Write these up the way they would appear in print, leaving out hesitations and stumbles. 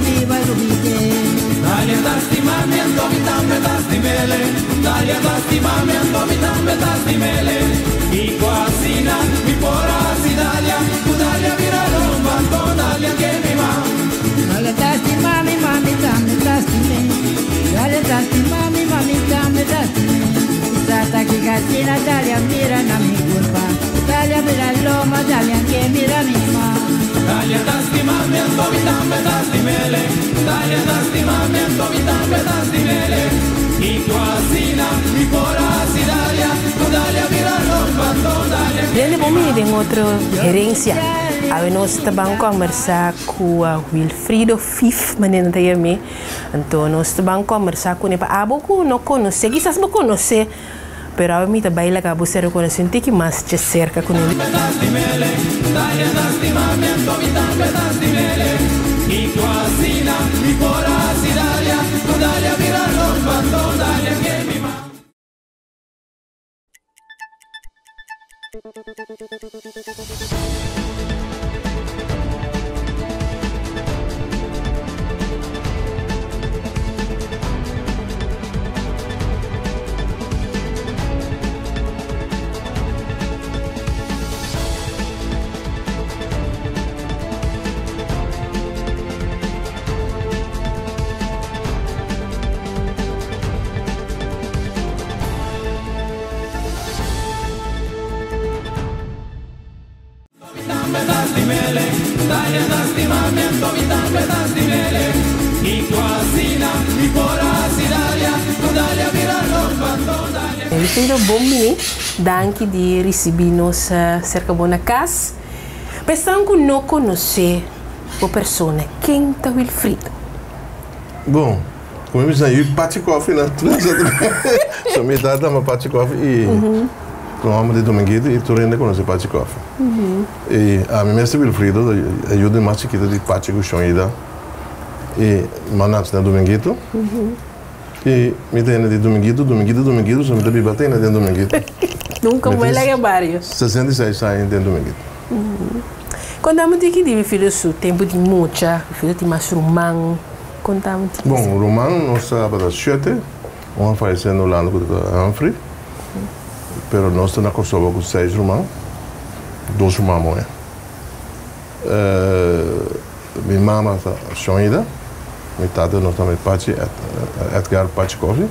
biba lubid'é. Dalia ta stima mi anto mi tambe ta stim'ele Dalia ta stima mi anto mi tambe ta stim'ele Kiko asina mi por hasi Dalia Ku Dalia bira lomba anto Dalia ke mi ma. Dalia ta stima mi ma mi tambe ta stim'é Dalia ta stima mi ma mi tambe ta stim'é Sa ta kiko asina Dalia mira na mi kurpa Dalia bira lomba Dalia ke mira mi ma. Dalia ta stima mi anto mi tambe ta stim'ele Dalia ta stima mi anto mi tambe ta stim'ele Kiko asina mi por hasi Dalia Ku Dalia bira lomba anto Dalia ke Hende mi bon ma. bini den otro herencia. Awe nos ta ban combersa cu Wilfrido Fif, manera nan ta yam'é. Anto nos ta ban combersa cune pa abo cu no conoce, kisas bo conoce, pero awe mi ta bai laga bo ser reconoce un tiki mas dje cerca cune. Wilfrido, bon bini. Danki di ricibi nos cerca bo na cas. Pa esnan cu no conoce bo persona, ken ta Wilfrido? Bon, como mi bisa, yu Pachi Koffie na So mi tata ama Pachi Koffie y un homber di Dominguito y tur hende conoce Pachi Koffie. Y ami mes ta Wilfrido, e yu di mas chikito di Pachi cu Shon Ida y mi a nace na Dominguito y mi ta hende di Dominguito, Dominguito, Dominguito, so mi ta biba te hende den Dominguito. Nunca Mi bo tin laga bario. 66 aña den Dominguito. Contami un tiki di Wilfrido su tempo di mucha, Wilfrido tin mas ruman. Contami un tiki. Bon, ruman nos tabata shete, un a fayece na Hulanda cu ta Humphrey, pero nos ta na Kòrsou cu seis ruman, dos ruman muhe. Mi mama ta Shonida, mi tata nos ta mi Pachi Edgar Pachi Coffie.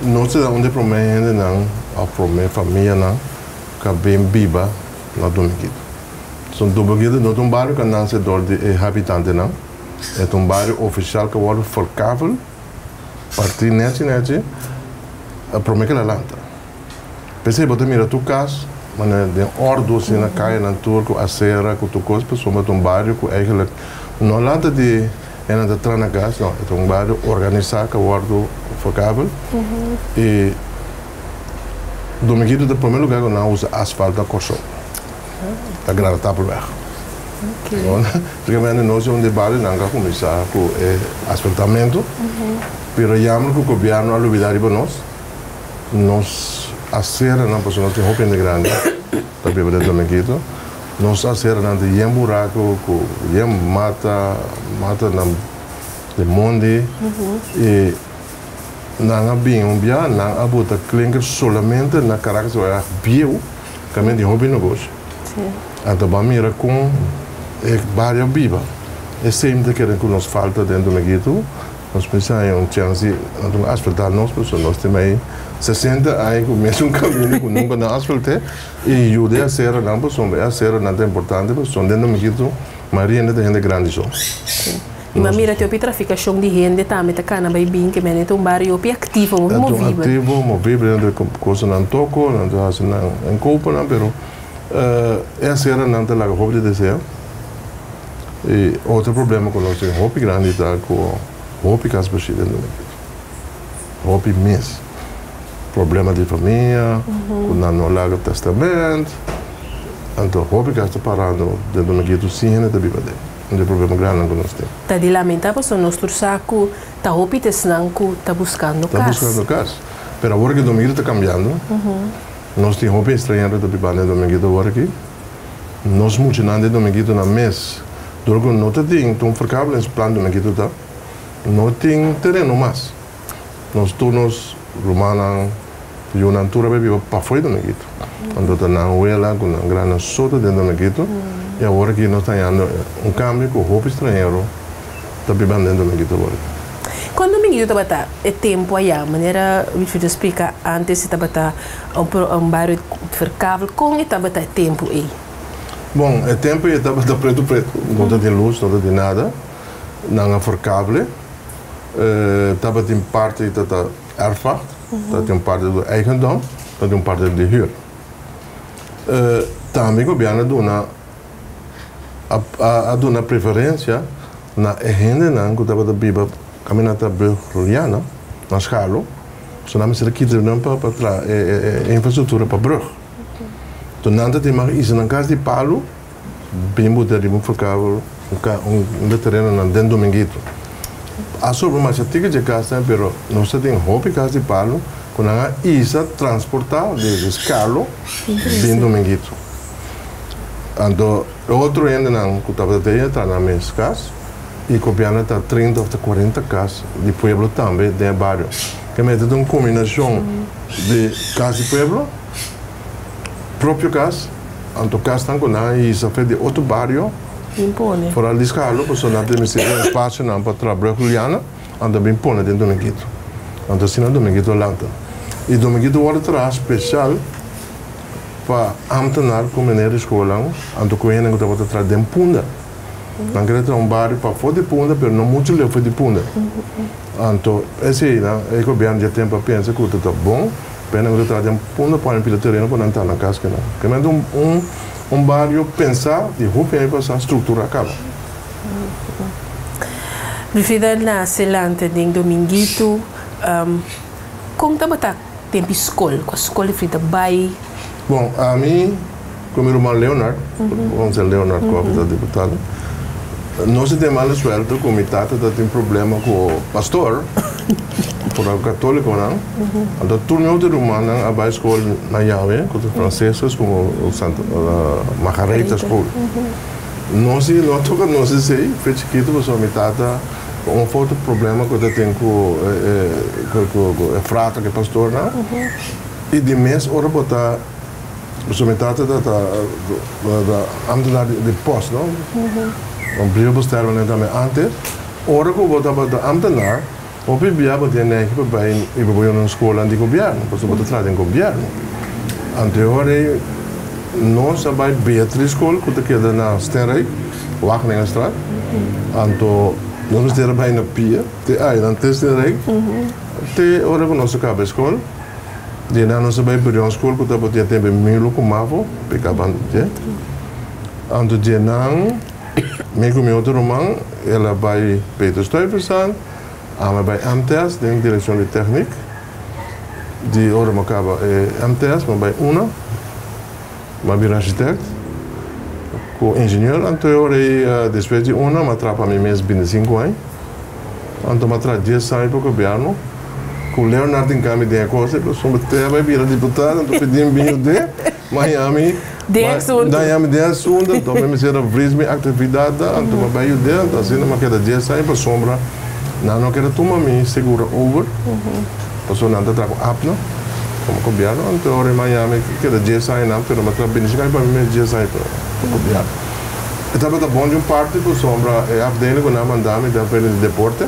Nos ta un di e prome hendenan of prome famianan cu a bin biba na Dominguito. So Dominguito no ta un bario cu a nace door di e habitantenan, e ta un bario oficial cu a wordo verkavel, parti nechi nechi, prome cu el a lanta. P'esei bo ta mira tur cas manera den ordo asina na cayanan tur cu acera cu tur cos pasobra ta un bario cu eigenlijk no lanta di e nan ta traha na cas, no, e ta un bario organisa cu a wordo verkavel y Dominguito ta e prome lugar cu nan a usa asfalt na Corsou, ta Grande Tapelweg. Prácticamente nos un di bario nan a cuminsa cu e asfaltamento, pero jammer cu gobierno a lubida riba nos. Nos aceranan, pasobra nos tin hopi hende grandi ta biba den Dominguito, nos aceranan ta yen buraco cu yen mata, matanan di mondi y nan a bin un bia, nan a bota klinker solamente na Caracas, ora bieu, caminda tin hopi negoshi. Anto bo a mira con e bario biba. Esey mi ta kere cu nos falta den Dominguito. Nos mester haña un chèns di nan ta asfaltá nos pasobra nos tin mai sesenta aña ku mesun kaminda ku nunka nan asfalt'é i yuda e aseranan pasobra e aseranan ta importante pasobra den Dominguito mayoria hende ta hende grandi so. I m'a mira te hopi trafikashon di hende tambe ta kana bai bin ke mende ta un bario hopi aktivo, hopi movibel. Aktivo, movibel, nan ta kosanan toko, nan ta hasi nan inkoponan pero e aseranan ta laga hopi di desea. E otro problema ku nos tin hopi grandi ta ku hopi kas bashí den Dominguito. Hopi mes. Problema di famia, ku nan no laga testament. Anto hopi kas ta parando den Dominguito sin hende ta biba den. Un di e problema grandinan ku nos tin. Ta di lamenta pasobra nos tur sa ku ta hopi ta esnan ku ta buskando kas. Ta buskando kas. Pero awor ku Dominguito ta kambiando, nos tin hopi estranhero ta biba den Dominguito awor aki. Nos muchanan di Dominguito nan mes. Dor ku no ta tin un verkavelingsplan Dominguito ta, no tin tereno mas. Nos tur nos rumannan, yunan tur a bai biba pafó di Dominguito. Anto ta nan wela ku nan grannan so ta den Dominguito i awor aki nos ta hañando un kambio ku hopi stranhero ta bibando den Dominguito awor aki. Kon Dominguito tabata e tempu ayá? Manera Wilfrido a splika antes e tabata un bario verkavel. Kon e tabata e tempu ei? Bon, e tempu ei e tabata pretu pretu. No tatin lus, no tatin nada. Nan a verkabel. Tabatin parti ta ta erfpacht, tabatin un parti di eigendom, tabatin un parti di huur. Tambe gobièrnu a duna a duna preferensia na e hendenan ku tabata biba kaminda ta Brug Juliana, na Scharloo, so nan mester a kita nan pa traha e infrastruktura pa brug. Enton nan ta tin mag hisa nan kas di palu. Bin buta riba un verkavel un terenonan den Dominguito. A sobra masha tiki dje kasnan pero nos ta tin hopi kas di palu ku nan a isa transportá desde Skalo bin Dominguito. Anto e otro hendenan ku tabata te a traha nan mes kas i kopiando ta 30 òf ta 40 kas di pueblo tambe den e bario. Ke mester ta un kombinashon di kas di pueblo, propio kas. Anto kasnan ku nan a hisa fe di otro bario, foral di Skalo, pasobra nan ta mester e espasionan pa traha Brug Juliana, anto a bin pone den Dominguito. Anto asina Dominguito a lanta. I Dominguito wòrdu traha spesial pa ámtenar ku meneer di skolnan, anto ku hende ku tabata traha den Punda. Nan kere traha un bario pafó di Punda, pero no muchu leu for di Punda. Anto esei nan, e gobièrnu dje tempu a pensa ku ta bon. Pena ku ta traha den punda pone pila tereno pa nan ta na kas kinan. Kementi un un un bario pensá di hopi aña pasá strukturá kaba. Wilfrida nase lanta den Dominguito. Kon tabata tempi skol? Kua skol Wilfrida bai? Bon, ami ku mi ruman Leonard, vamos ser Leonard ku a diputado, nos a tin mala suerte ku mi tata ta tin problema ku pastor. Por katólikonan, anto tur mi otro rumannan a bai skol na Yahweh, ku ta franseses komo Santa Margaretha School. Nos si no a toka nos esei, fe chikitu pasobra mi tata ku un of otro problema ku ta tin ku e frater, ku e pastornan. I di mes ora bo ta, pasobra mi tata ta ta ambtenaar di post, no? Un brievenbeschermer tambe antes. Ora ku bo tabata ambtenaar, hopi bia bo tin negi pa bai i bo bai un skolnan di gobièrnu, pasobra bo ta traha den gobièrnu. Anto e ora ei nos a bai Beatrice School ku ta keda na Steenrijk, Wageningenstraat. Anto nos mester a bai na pia te ainan te Steenrijk te ora ku nos a kaba e skol. Di einan nos a bai Brion School ku tabata tin tempu Milo ku Mavo, peka banda dje. Anto di einan. Mi ku mi otro ruman, el a bai Peter Stuyvesant, ami a bai MTS den direkshon di teknik. Di ora mi a kaba e MTS, mi a bai una, mi a bira architect ku ingenieur. Anto e ora ei despues di una mi a traha pa mi mes bintisinku aña. Anto mi a traha dies aña pa gobièrnu. Ku Leonard tin kambio den e kos ei, pasobra te a bai bira diputado, anto pidi mi bin yud'é. Miami. Den asuntu. Miami den asuntu, anto mi mester a vries mi actividadnan, anto mi a bai yud'é, anto asina mi a keda dies aña pasobra nan no keda tuma mi seguro over, pasobra nan ta traha ku APNA komo gobièrnu, anto ora e Miami keda dies aña nan, pero mi a traha bendishon pa mi mes dies aña pa gobièrnu. E tabata bon di un parti pasobra e afdeling ku nan a manda mi, de afdeling di deporte,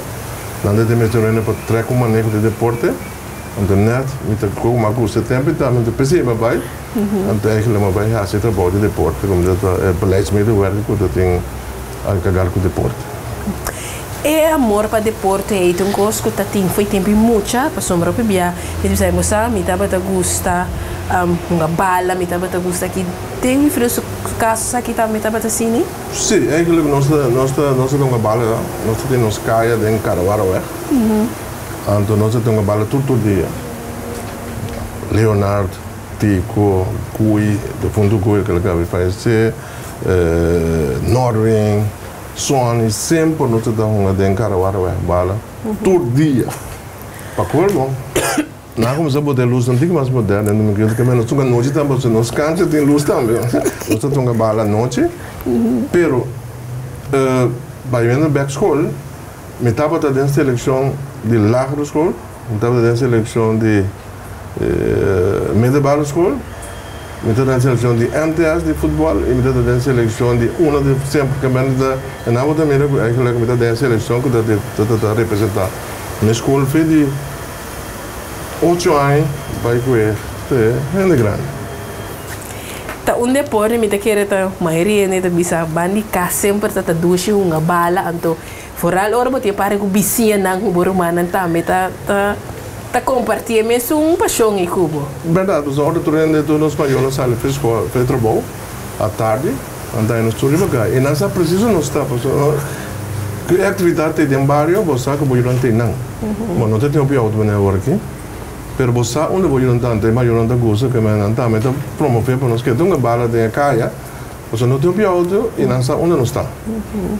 nan ta tin mester rende pa trek un maneho di deporte. Anto net mi ta komo a gusta e tempo i tambe mi ta p'esei mi a bai. Anto eigenlijk mi a bai hasi e trabou di deporte komo ta e beleidsmedewerker ku ta tin a enkargá ku deporte. E amor pa deporte ei ta un kos ku ta tin fo'i tempu i mucha, pasobra hopi bia mi ta bisa bo sa mi tabata gusta hunga bala, mi tabata gusta aki. Den mi friu su kaso esaki tambe tabata asini? Si, eigenlijk nos ta nos ta nos ta hunga bala, nos ta tin nos kaya den Karawaraweg. Anto nos a tunga bala tur tur dia. Leonard, Tico, Cui, defunto Cui kel a caba di fayece, Norwin, Sonny, semper nos ta ta hunga den Karawaraweg bala tur dia. Pa colmo, nan a cuminsa bota e luznan tiki mas moderno, mi creo cu nos tunga nochi tambe, pasobra nos cancha tin luz tambe. Nos ta tunga bala anochi, pero. Bayendo bek skol, mi tabata den selekshon di lagere skol, mi tabata den selekshon di middelbare skol, mi tabata den selekshon di MTS di futbòl i mi tabata den selekshon di uno di semper ke men ta e nan bo ta mira ku eigenlijk mi ta den selekshon ku ta ta representá mi skol fe di ocho aña bai ku e te hende grandi. Ta un deporte mi ta kere ta mayoria hende ta bisa ban di kas semper ta ta dushi hunga bala anto foral ora bo tin e pare ku bisiñanan ku bo rumannan tambe ta ta ta komparti e mesun pashon ei ku bo. Bèrdat, pasobra ora tur hende tur nos mayornan sali for skol for e trabou atardi nan ta nos tur riba kai i nan sa presiso nos ta pasobra ku e aktividat ta den bario bo sa ku bo yunan ta einan bo no ta tin hopi outo manera awor aki. Pero bo sa unda bo yunan ta, anto e mayornan ta gusta ku e mayornan tambe ta promové pa nos keda un bala den e kaya, pasobra no tin hopi outo i nan sa unda nos ta.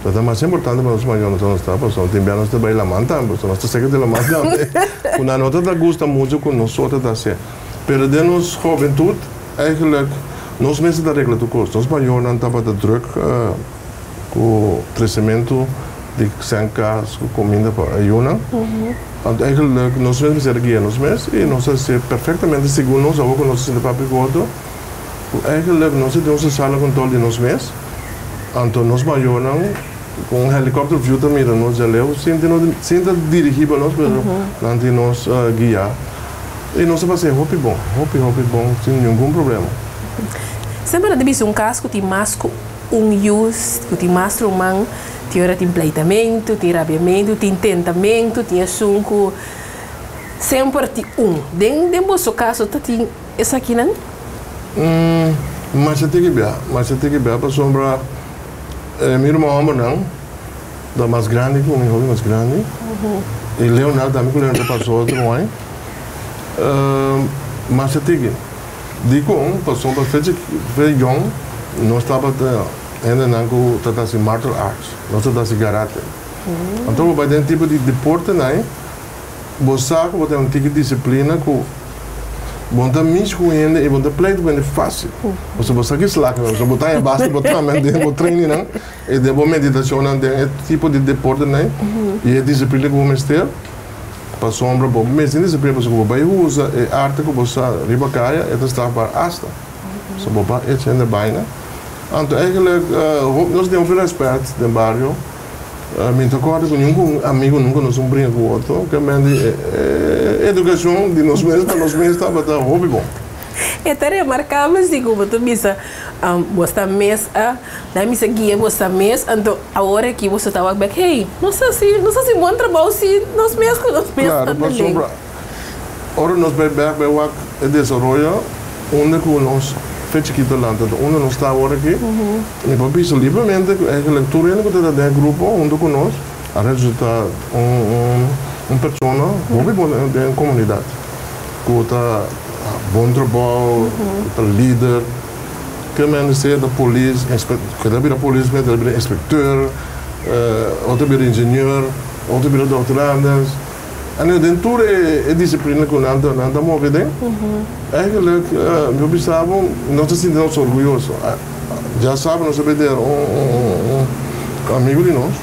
So ta mas importante pa nos mayornan sa unda nos ta, pasobra tin bia nos ta bai laman tambe, pasobra nos ta seka di laman tambe, ku nan no ta ta gusta muchu ku nosotros ta hasié. Pero den nos hobentut, eigenlijk nos mester ta regla tur kos. Nos mayornan tabata drùk ku kresementu di sèn kas ku kuminda pa e yunan. Anto eigenlijk nos mes mester a guia nos mes i nos a hasié perfektamente segun nos awor ku nos a sinta papia ku otro ku eigenlijk nos a tin un sosala kontòl di nos mes. Anto nos mayornan ku un helicopter view ta mira nos djaleu sin tin sin ta dirigí pa nos pero nan tin nos guiá i nos a pas'é hopi bon, hopi hopi bon sin ningun problema. Semper nan ta bisa un kas ku tin mas ku Un yu ku tin mas ruman tin ora tin pleitamentu, tin rabiamentu, tin tentamentu, tin esun ku semper tin un. Den den boso kaso ta tin esakinan? Masha tiki bia, masha tiki bia pasobra mi ruman hòmbernan ta mas grandi ku mi, hopi mas grandi. I Leonard tambe ku Leonard ta pasa otro aña. Masha tiki. Dikon? Pasobra fecha fe yòn nos tabata hendenan ku ta hasi martial arts, nos ta hasi karate. Anto bo bai den tipo di deportenan ei, bo sa ku bo tin un tiki disiplina ku bo no ta mishi ku hende i bo no ta pleita ku hende fásil. Pasobra bo sa ki slak nan, pasobra bo ta haña basta bo tambe den bo trainingnan i den bo meditashonnan den e tipo di deportenan ei i e disiplina ku bo mester. Pasobra bo mester disiplina pasobra ku bo bai usa e arte ku bo sa riba kaya e ta strafbaar asta. So bo pa echa hende baina. Anto eigenlijk hopi nos tin hopi respet den bario. Mi ta kòrda ku ningun amigu nunka nos un bringa ku otro. Ke men di e edukashon di nos mes pa nos mes tabata hopi bon. E ta remarkabel si ku bo ta bisa bo sta mes a Na mi sa guia boso mes, anto awor aki boso ta wak bek, hey, nos a hasi, nos a hasi bon trabou si nos mes ku nos mes Claro, ta lei. pasobra ora nos bai bek bai wak e desaroyo unda ku nos fe chikito lanta, anto unda nos ta awor aki, mi por bisa libremente ku eigenlijk tur hende ku ta den e grupo hunto ku nos a resulta un un un persona hopi bon den e komunidat, ku ta bon trabou, ku ta lider. Ke men mester ta polis, ke ta bira polis men ta bira inspecteur, otro bira ingenieur, otro bira doctorandus. Anyway, den tur e disciplina ku nan ta nan ta move den, eigenlijk mi por bisa bo nos ta sinti nos orguyoso. Ya sabe nos a bay der un un amigo di nos,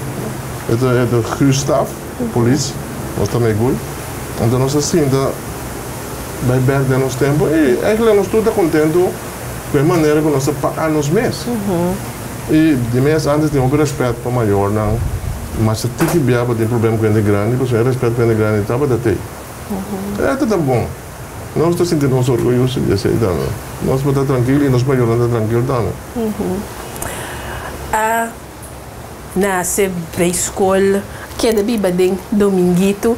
e ta e ta Gustav, polis, nos ta megoe. Anto nos a sinta Bai bek den nos tempu i eigenlijk nos tur ta kontentu ku e manera ku nos ta paga nos mes. I di mes antes tin hopi rèspèt pa mayornan, mas ta tiki bia bo tin problema ku hende grandi pasobra e rèspèt ku hende grandi tabata tei. E ta ta bon. Nos ta sinti nos orguyoso di esei tambe. Nos por ta trankil i nos mayornan ta trankil tambe. A nase bay skol, keda biba den Dominguito.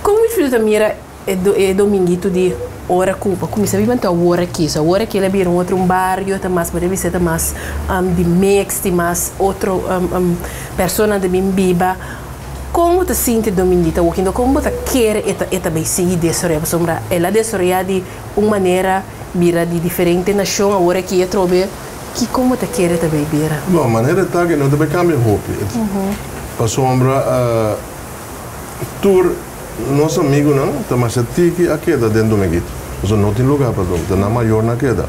Kon mi fiu ta mira e dominguito di ora ku a kuminsá biba anto awor aki? So awor aki el a bira un otro un bario, ta mas bo ta bisa ta mas di mix, di mas otro personanan ta bin biba. Kon bo ta sinti dominguito awor ki? Kon bo ta kere e ta e ta bai sigui desaroyá? Pasobra el a desaroyá di un manera bira di diferente nashon awor aki atrobe ki kon bo ta kere e ta bai bira? No, manera e ta aki no ta bai kambia hopi. Pasobra. Tur nos amigunan ta masha tiki a keda den Dominguito. Pasobra no tin lugar pa dom, ta nan mayornan a keda.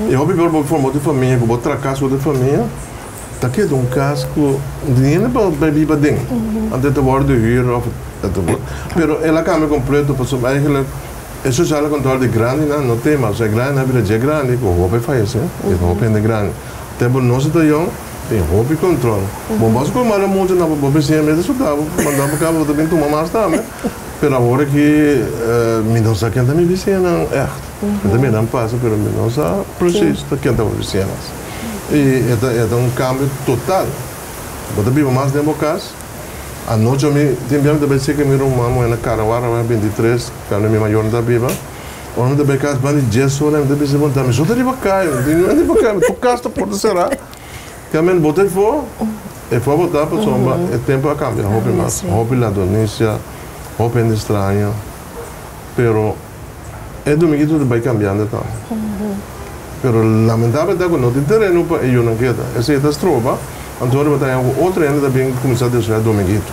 I hopi por bo forma otro famia, ku bo trakas otro famia. Ta keda un kas ku niende por bai biba aden. Anto e ta wòrdu hür òf e ta wòrdu. Pero el a kambia kompleto pasobra eigenlijk e sociale control di grandinan no tin mas. E grandinan a bira dje grandi ku hopi fayesé i hopi hende grandi. Tempu nos ta yòn tin hopi control. Bo bas ku manda mucha na bo bisiña mes ta suta bo manda bo kaba bo ta bin tuma mas tambe. Pero awor aki mi no sa ken ta mi bisiñanan ègt. Mi ta mira nan pasa pero mi no sa precies ta ken ta bo bisiñanan. I e ta e ta un kambio total. Bo ta biba mas den bo kas. Anochi mi tin bia mi ta bai seka mi ruman muhé na Karawara wei 23 kando mi mayornan ta biba. Ora mi ta bai kas banda di dies ora mi ta bisa bo mi so ta riba kaya mi tin niun riba kaya tur kas ta porta será. Kiamen bo ta efo efo a bota pasobra e tempo a kambia hopi mas hopi ladronisia hopi hende straño pero e dominguito ta bai kambiando tambe pero lamentabel ta ku no tin tereno pa e yunan keda esei ta stroba anto ora bo ta haña ku otro hende ta bin kuminsá desoyá dominguito.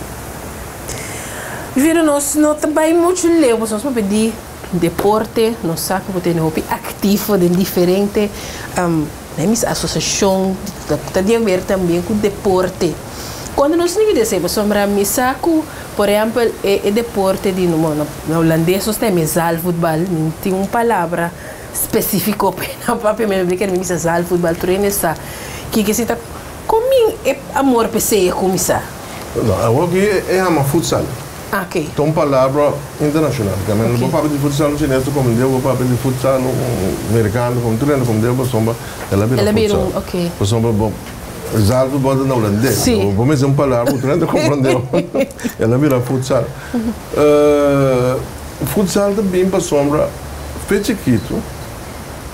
Vero nos no ta bai muchu leu pasobra nos papia di deporte nos sa ku bo tene hopi aktivo den diferente Den mis asosiashon ta di haber tambe ku deporte. Kuando nos tin di esei pasobra mi sa ku por ehèmpel e deporte di bueno na hulandes nos ta yama e zaalvoetbal mi tin un palabra spesífiko pa e nan papia mi no kere mi bisa zaalvoetbal tur hende sa kiko esei ta komin e amor pa esei a kuminsá. No, awor ki e yama futsal. Ok. Ta un palabra internacional. Ke men bo papia di futsal un chines ta komprendé, bo papia di futsal un merikano ta komprendé, tur hende ta komprendé pasobra el a bira futsal. Ok. Pasobra bo zaalvoetbal ta na hulandes. Si. Bo mester un palabra ku tur hende ta komprendé. El a bira futsal. Futsal ta bin pasobra fe chikitu,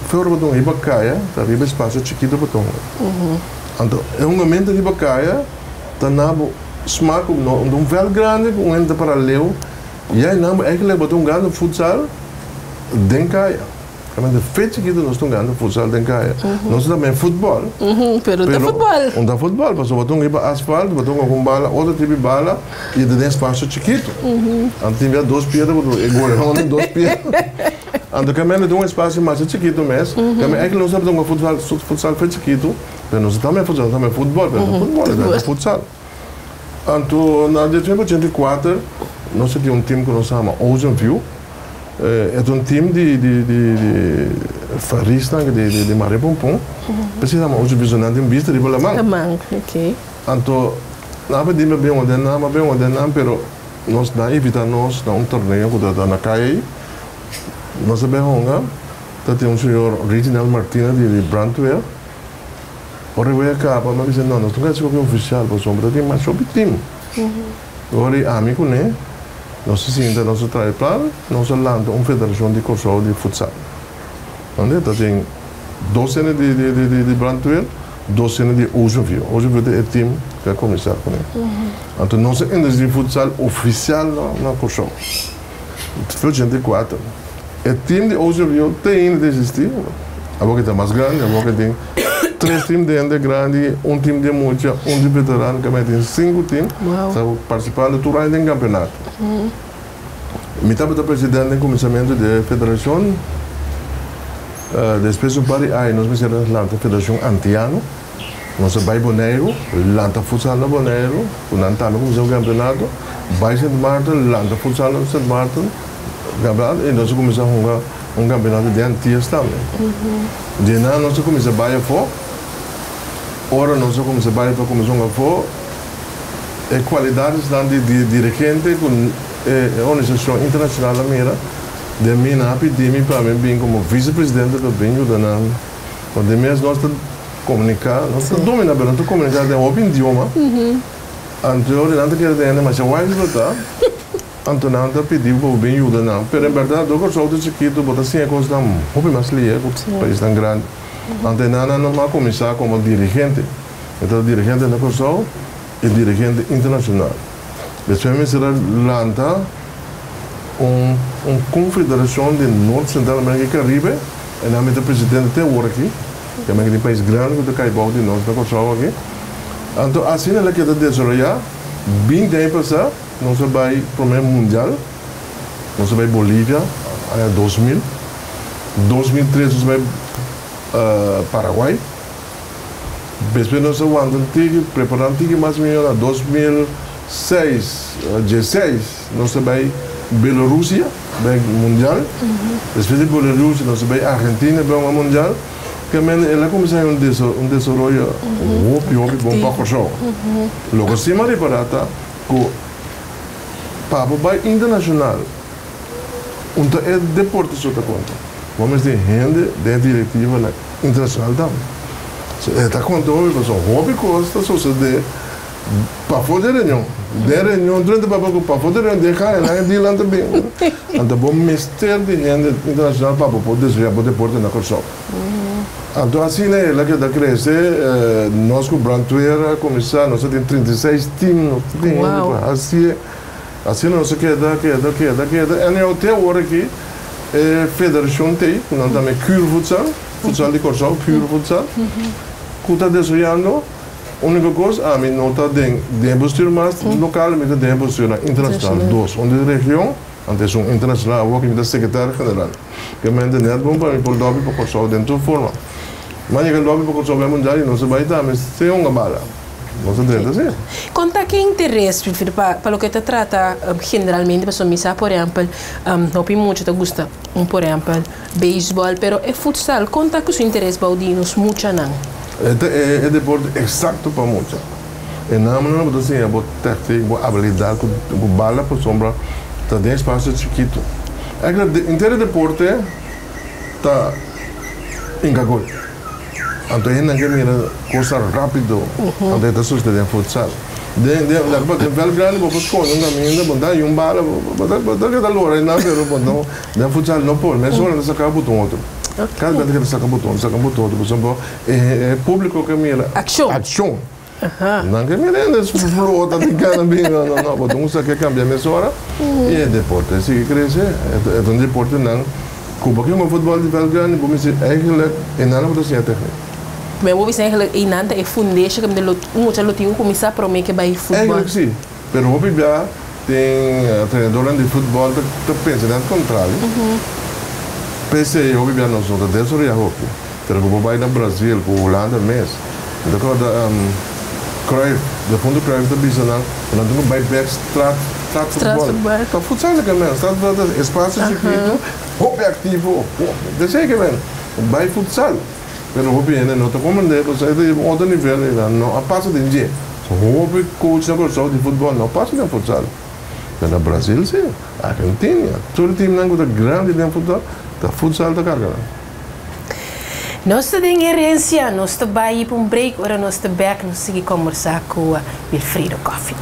fe ora bo ta hunga riba kaya ta riba espasio chikitu bo ta hunga. Anto e hungamento riba kaya ta na bo. Smaak ku no un vèlt grandi ku un hende ta para leu ya e nan bo eigenlijk bo ta hungando futsal den kaya. Realmente fe chikitu nos ta hungando futsal den kaya. Nos ta tambe futbòl. Pero ta futbòl. Un ta futbòl pasobra bo ta hunga riba asfalt, bo ta hunga ku un bala, otro tipo di bala i ta den espasio chikitu. Anto tin bia dos piedra bo ta e goleador den dos piedra. Anto kamente den un espasio masha chikitu mes. Kamente eigenlijk nos tabata hunga futsal futsal fe chikitu. Pero nos ta tambe futsal, nos tambe futbol, pero no futbol, ta futsal. Anto na 1984 nos a tin un team ku nos a yama Ocean View. E ta un team di di di di farisnan di di di Maria Pompon. P'esei yama Ocean View, so nan tin bista riba laman. Laman, ok. Anto nan a pidi mi bin orden nan, mi a bin orden nan, pero nos nan a invita nos na un torneo ku ta na kaya ei. Nos a bin hunga. Ta tin un señor Reginald Martina di di brandweer. Ora e wei a caba, mi a bisa, no, nos no ka haci papia oficial pasobra ta tin mas hopi team. Ora i ami cu ne, nos a sinta, nos a traha e plan, nos a lanta un federacion di Corsou di futsal. Unda ta tin dos hende di di di di di brandweer, dos hende di Ocean View. Ocean View ta e team cu a cuminsa cu ne. Anto nos a introduci futsal oficial na na Corsou. 84. E team di Ocean View te ainda ta existi. Awor ke ta mas grandi, awor ke tin tres team di hende grandi, un team di mucha, un di veterano, ke tin sinku team. Wow. Ta participando tur aña den campeonato. Mi tabata presidente den cuminsamentu di e federacion. Despues un par di aña nos mester a lanta Federacion Antiano. Nos a bai Boneiru, lanta futsal na Boneiru, ku nan tambe kuminsá un kampeonato. Bai Sint Maarten, lanta futsal na Sint Maarten, kampeonato, i nos a kuminsá hunga un kampeonato den Antias tambe. Di nan nos a kuminsá bai afó. Ora nos a kuminsá bai afó, kuminsá hunga afó, e kualidadesnan di di dirigente ku e organisashon internashonal a mira, den mi nan a pidi mi pa mi bin komo visepresidente pa bin yuda nan. Di mes nos ta komuniká, nos ta dominá pero nos ta komuniká den hopi idioma. Anto ora nan ta kere tende masha wise bo ta, anto nan ta pidi bo pa bo bin yuda nan. Pero en bèrdat dor Kòrsou ta chikitu bo ta siña kosnan hopi mas lihe ku paisnan grandi. Anto e nan nan a kuminsá komo dirigente. E ta dirigente na Kòrsou i dirigente internashonal. Despues mester a lanta un un konfederashon di Nort, Sentral Amerika i Karibe. E nan mi ta presidente te awor aki. Te men tin pais grandi ku ta kai bou di nos na Kòrsou aki. Anto asina el a keda desaroyá. 20 aña pasá nos a bai promé mundial. Nos a bai Bolivia aña 2000. 2003 nos a bai Paraguay. Despues nos a wanta un tiki, prepara un tiki mas mihó na 2006, 16 nos a bai Belorusia, bai mundial. Despues di Belorusia nos a bai Argentina bai un mundial. Ke men el a kuminsá haña un desaroyo hopi hopi bon pa Kòrsou. Loke sí mi a ripará ta ku pa bo bai internashonal un ta e deporte so ta konta. Bo mester tin hende den e direktivanan internashonal tambe. So e ta konta hopi pasobra hopi kos ta sosodé pafó di e reunion. Den reunion tur hende papia ku pafó di e reunion den kaya nan e dealnan ta bin. Anto bo mester di hende internashonal pa bo por desaroyá bo deporte na Kòrsou. Anto asina el a keda krese, nos ku brandweer a kuminsá, nos a tin 36 team, nos ta tin hende pa hasié. Asina nos a keda, keda, keda, keda. Anyhow, te awor aki e federashon t'ei, ku nan ta me Kür Futsal, Futsal di Kòrsou, Kür Futsal, ku ta desaroyando. Úniko kos, ami no ta den den bestuur mas lokal, mi ta den e bestuurnan internashonal dos, un di region, anto esun internashonal awor ku mi ta sekretario general. Ke mente nèt bon pa mi por lòbi pa Kòrsou den tur forma. Mas yega lòbi pa Kòrsou bai mundial i nos a bai tambe sin hunga bala. Nos a drenta si. Kon ta ki interes Wilfrido pa pa loke ta trata generalmente pasobra mi sa por ehèmpel hopi mucha ta gusta por ehèmpel beisbòl pero e futsal kon ta ku su interes bou di nos muchanan? E ta e deporte eksakto pa mucha. E namennan bo ta siña bo tèktik, bo abilidat ku bala pasobra ta den espasio chikitu. Èkla henter e deporte ta hinka gol. Anto e hendenan ke mira kosa rápido, anto e ta sucede den futsal. Den den den vèlt grandi bo por skonde un kaminda, bo ta haña un bala, bo ta keda lora einan pero bo no den futsal no por. Mesora nan ta saka bo un otro. Kada bes nan ta saka bo un otro, saka bo un otro pasobra e públiko ke mira akshon. Nan ke mira hende flota di kana bin no no no bo ta un sa ke kambia mesora i e deporte sigui krese. E ta un deporte nan ku bo ke hunga futbòl di vèlt grandi bo mester eigentlik einan bo ta siña tèknik. Pero bo bisa eigentlik einan ta e fundesho ke lo un mucha lo tin ku kuminsá promé ke bai futbòl. Eigentlik si, pero hopi bia tin trenadornan di futbòl ta pensa net kontrario. P'esei hopi bia nos no ta desaroyá hopi. Pero ku bo bai na Brazil ku Hulanda mes, mi ta kòrda Cruyff, defuntu Cruyff ta bisa nan ku nan tin ku bai bèk straat straat futbòl. Ta futsal ke men, straat futbòl ta espasio chikitu, hopi aktivo, hopi, desei ke men bai futsal. Pero hopi hende no ta komprendé pasobra e ta riba un otro nivel i nan no a pasa den dje. So hopi coach na Kòrsou di futbòl no a pasa den futsal. Pero na Brazil si, Argentina, tur e teamnan ku ta grandi den futbòl ta futsal ta karga nan. Nos ta den herencia, nos ta bai pa un break, ora nos ta bek nos sigui combersa cu Wilfrido Coffie.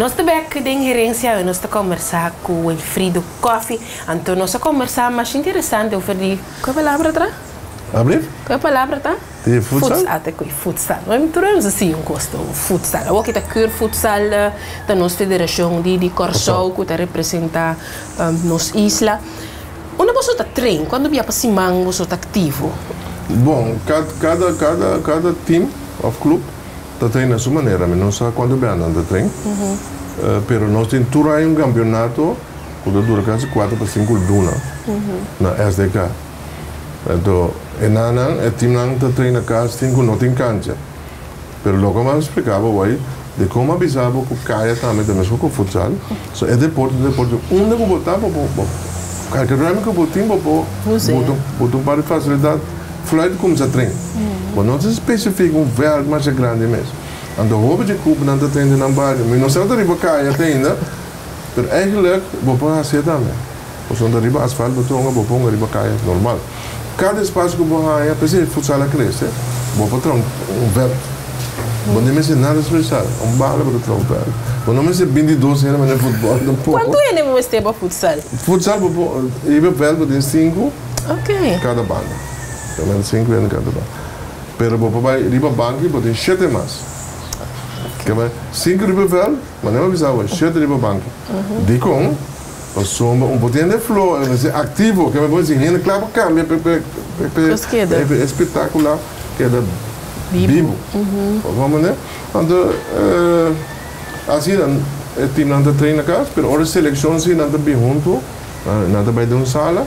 Nos ta bek den Herencia awe nos ta combersa cu Wilfrido Coffie. Anto nos a combersa masha interesante over di, cua palabra ta? Ablief? Cua palabra ta? Di futsal? Ata ku e futsal. Bo tur nos a siña un kos ta futsal. Awor ki ta keur futsal ta nos federashon di di Kòrsou ku ta representá nos isla. Unda boso ta train? Kuantu bia pa siman boso ta aktivo? Bon, kada kada kada team òf klup ta train na su manera. Mi no sa kuantu bia nan ta train. Pero nos tin tur aña un kampionato ku ta dura kasi kuater pa sinku luna na SDK. Anto e nannan, e teamnan ta traina kas tin ku no tin kancha. Pero loke mi a splika bo awor di kon mi a bisa bo ku kaya tambe ta meskos ku futsal. So e deporte ta un deporte unda ku bo ta bo por kalke ruimte ku bo tin bo por bota un par di fasilidat fluit kuminsá train. Bo no ta spesifika un vèlt masha grandi mes. Anto hopi dje kupnan ta train den nan bario. Mi no sa ta riba kaya te ainda, pero eigenlijk bo por hasié tambe. Pasobra ta riba asfalt bo ta hunga, bo por hunga riba kaya normal. Kada espasio ku bo haña, p'esei futsal a krese, bo por traha un vèlt. Bo no mester nada spesial, un bala bo ta traha un vèlt. Bo no mester bintidos hende manera futbòl tampoko. Kuantu hende bo mester pa futsal? Futsal bo por, riba vèlt bo tin sinku kada banda. Sinku hende kada banda. Pero bo por bai riba banki bo tin shete mas. Kema sinku riba vèlt, manera bo bisa awe, shete riba banki. Dikon? Pasobra un por tin hende flo, e mester aktivo, kema bo si hende kla pa kambia pa e espektákulo keda bibu. Bo manera? Anto asina e timnan ta train na kas, pero ora selekshon si nan ta bin huntu, nan ta bai den un sala.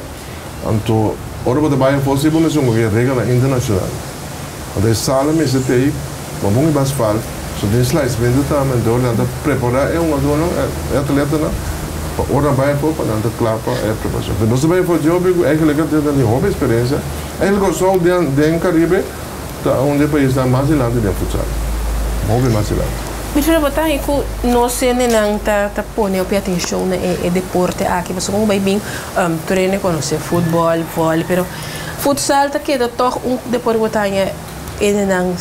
Anto, ora bo ta bai afó si bo mester un koke reglanan internashonal. Anto e sala mester ta ei, bo a pon riba asfalt, so den slicementu tambe, anto ora nan ta prepará e hungadónan, e atletanan, pa ora nan bai afó pa nan ta kla pa e preparashon. Pero nos ta bai afó dje hopi ku eigenlijk a tin hopi eksperensia. Eigenlijk Kòrsou den den Karibe Ta un di e paisnan mas dilanti den futsal. Hopi mas dilanti. Mi ta tabata e ku nos hendenan ta ta pone hopi atenshon na e deporte aki pasobra ku bai bin tur hende konosé futbòl, vòli pero futsal ta keda tòg un deporte ku bo ta haña hendenan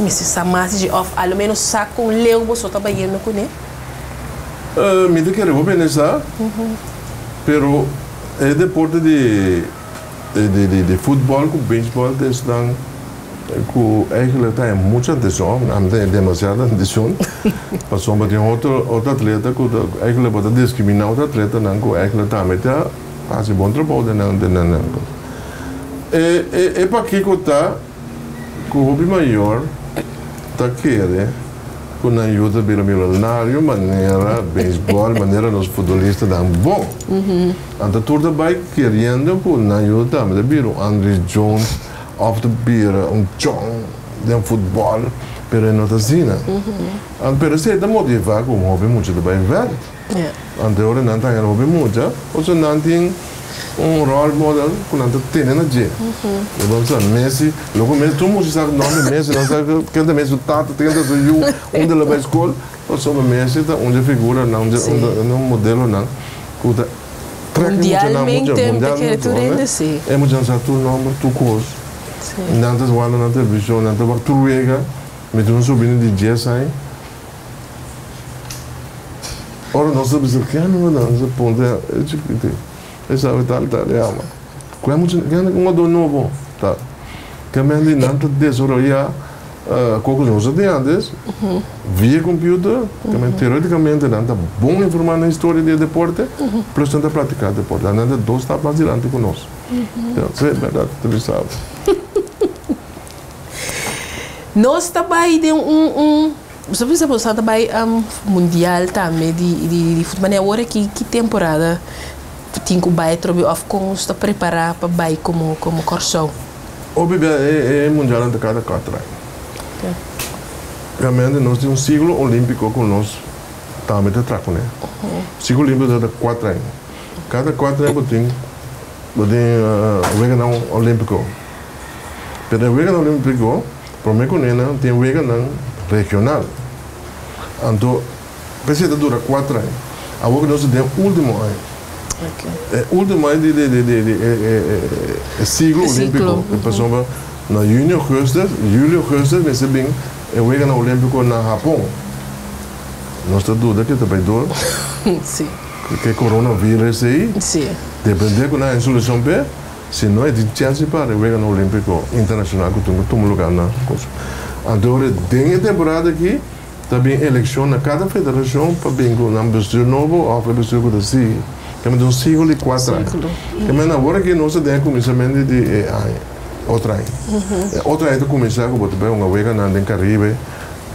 mester sa mas di dje òf a lo menos sa kon leu boso ta bayendo kuné. Mi ta kere hopi hende sa pero e deporte di. Di futbol ku beisbol ta esnan ku eigenlijk ta haña muchu atenshon, ami ta haña demasiado atenshon, pasobra tin otro otro atleta ku ta eigenlijk bo ta diskriminá otro atletanan ku eigenlijk tambe ta hasi bon trabou den nan den nan kos. E e e pakiko ta ku hopi mayor ta kere ku nan yu ta bira milonario manera beisbol, manera nos futbolistanan bon. Anto tur ta bai keriendo ku nan yu tambe ta bira un Andries Jones òf ta bira un Chong den futbòl, pero e no ta asina. Pero esei ta motivá ku un hopi mucha ta bai vèlt. Anto e ora nan ta haña hopi mucha, pasobra nan tin un ròl model ku nan ta tene na dje. Bo por bisa Messi, loko Messi, tur mucha sa nòmber Messi, nan sa ken ta Messi, su tata, ken ta su yu, unda el a bai skol, pasobra Messi ta un dje figuranan, un dje modelonan. Ku ta trek e muchanan mucha Mundialmente ta kere tur hende si. E muchanan sa tur nomber, tur kos. Nan ta wak na televishon, nan ta wak tur wega. Mi tin un sobrino di dies aña. Ora nos ta bisa ke anu nan sa puntra e chikito e sabe tal tal e ama. Ku e mucha ke un adó nobo ta. Ke men di nan ta desaroyá Koko nos a tin antes, via computer, tambe teoreticamente nan ta bon informa na historia di e deporte, plus nan ta practica e deporte. Nan ta dos stap mas dilanti ku nos. Si, berdad, ta bisa bo. Nos ta bai den un, un, bo sa bisa bo sa ta bai mundial tambe di, di, di futbol. Awor aki ki temporada tin ku bai atrobe òf kon nos ta prepara pa bai komo, komo Kòrsou? Hopi bia e mundialnan ta kada kuater aña. Realmente nos tin un siglo olimpico ku nos tambe ta traha kuné. Siglo olimpico ta kuater aña. Kada kuater aña bo tin bo tin weganan olimpico. Pero e weganan olimpico prome kuné nan tin weganan regional. Anto P'esei ta dura kuater aña. Awor ku nos ta den último aña. E último aña di e siglo olímpiko. Pasobra na yüni, ougùstùs, yüli, ougùstùs mester bin e Weganan Olímpiko na Hapon. Nos ta duda ke ta bai dor. Ku e coronavirus ei. Dependé ku nan haña solushon p'e, si no e tin chèns di para e Weganan Olímpiko Internashonal ku tin ku tuma lugá na Kòrsou. Anto den e temporada aki. Ta bin elekshon na kada federashon pa bin ku nan bestuur nobo òf e bestuur ku ta sigui. Keme ta un siglo di kuater aña. Keme na awor aki nos ta den e kuminsamentu di e aña, otro aña. E otro aña ta kuminsá ku bo ta bai hunga weganan den Karibe,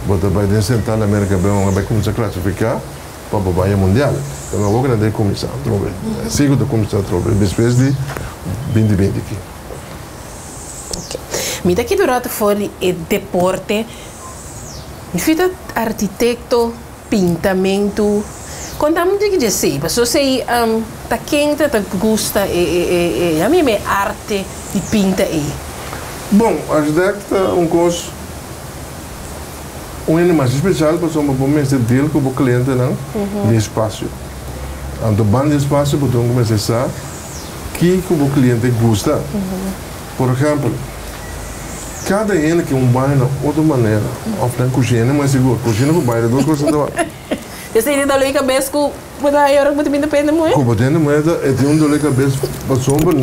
bo ta bai den Sentral Amerika bai hunga, bai kuminsá klasifiká pa bo bai e mundial. Keme awor ku nan ta kuminsá atrobe. E siglo ta kuminsá atrobe despues di binti binti aki. Mi ta keda un rato for di e deporte. Mi fi ta arkitekto, pintamentu. Konta mi diki dje esei, pasobra esei ta ken ta ta gusta e e e a mi e arte di pinta ei. Bon, architect ta un kos, Un hende mas spesial pasobra bo mester deal ku bo klientenan di espasio. Anto banda di espasio bo tin ku mester sa kiko bo kliente gusta. Por ehèmpel, kada hende ke un baño na otro manera òf nan kushina mas sigur. Kushina ku baño ta dos kos diferente. Esei tin doló di kabes ku bo ta haña ora ku bo ta bin depende muhé? Ku bo ta hende muhé ta e tin un doló di kabes pasobra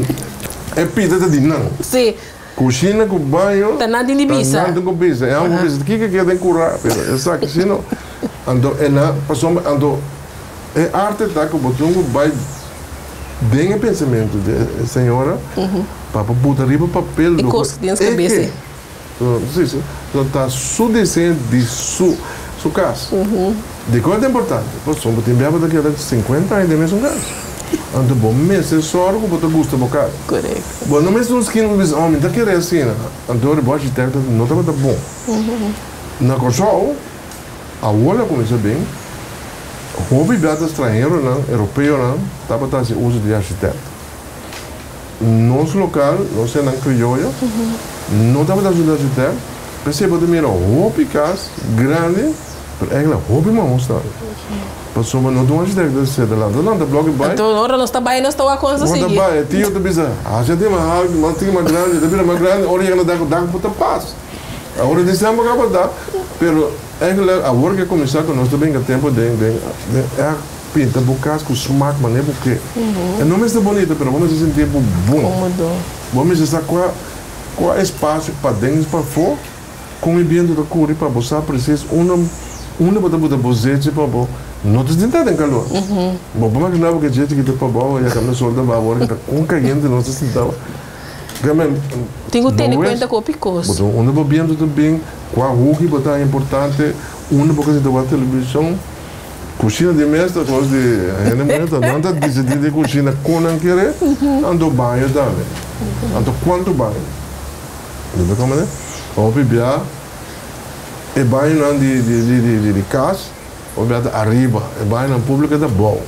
e pita ta di nan. Sí. Kushina ku baño Ta nan tin di bisa. Ta nan tin ku bisa. E amo ku bisa kiko ke den kurá pero esaki si no. Anto e nan pasobra anto e arte ta ku bo tin ku bai den e pensamentu di e señora pa por buta riba papel E kos ku tin su kabes e ke. Si si. Ta su diseño di su su kas. Dikon e ta importante? Pasobra bo tin bia bo ta keda sinkuenta aña den mesun kas. Anto bo mester sòru ku bo ta gusta bo kas. Korekto. Bo no mester un skina ku bisa, oh mi ta kere asina. Anto ora bo arkitekto no tabata bon. Na Kòrsou, awor a kuminsá bin, hopi bia ta stranheronan, europeonan, tabata hasi uso di arkitekto. Nos lokal, nos hendenan krioyo, no tabata hasi uso di arkitekto. P'esei bo ta mira hopi kas grandi, pero eigenlijk hopi mahos tambe. Pasobra no ta un arkitekto ta seta lanta lanta blòk i bai. Anto ora nos ta bai nos ta wak kon sa sigui. Ora ta bai e tio ta bisa, haci a tin mas haltu, mas tin mas grandi, ta bira mas grandi, ora yega na dak, dak por ta pas. Awor di semper kaba ta, pero eigenlijk awor ke kuminsá ku nos ta brinka tempu den den den ègt pinta bo kas ku smak manera bo ke. E no mester bonito pero bo mester sinti bo bon. Kómodo. Bo mester sa kua kua espasio paden i pafó. Kon e bientu ta kuri pa bo sa presis unda unda bo ta buta bo zechi pa bo no ta sinta den kalor. Bo por magina bo ke zechi ki ta pa bo ya kamba sol ta baha ora ki ta kon kayente nos ta sinta Tin ku tene kuenta ku hopi kos. Bo ta unda bo bientu ta bin, kua huki bo ta importante, unda bo ka sinta wak televishon. Kushina di mes ta kos di hende muhé ta nan ta disidí di kushina kon nan kere, anto baño tambe. Anto kuantu baño. Bo ta komprende? Hopi bia e bañonan di di di di kas hopi bia ta ariba, e bañonan públiko ta abou.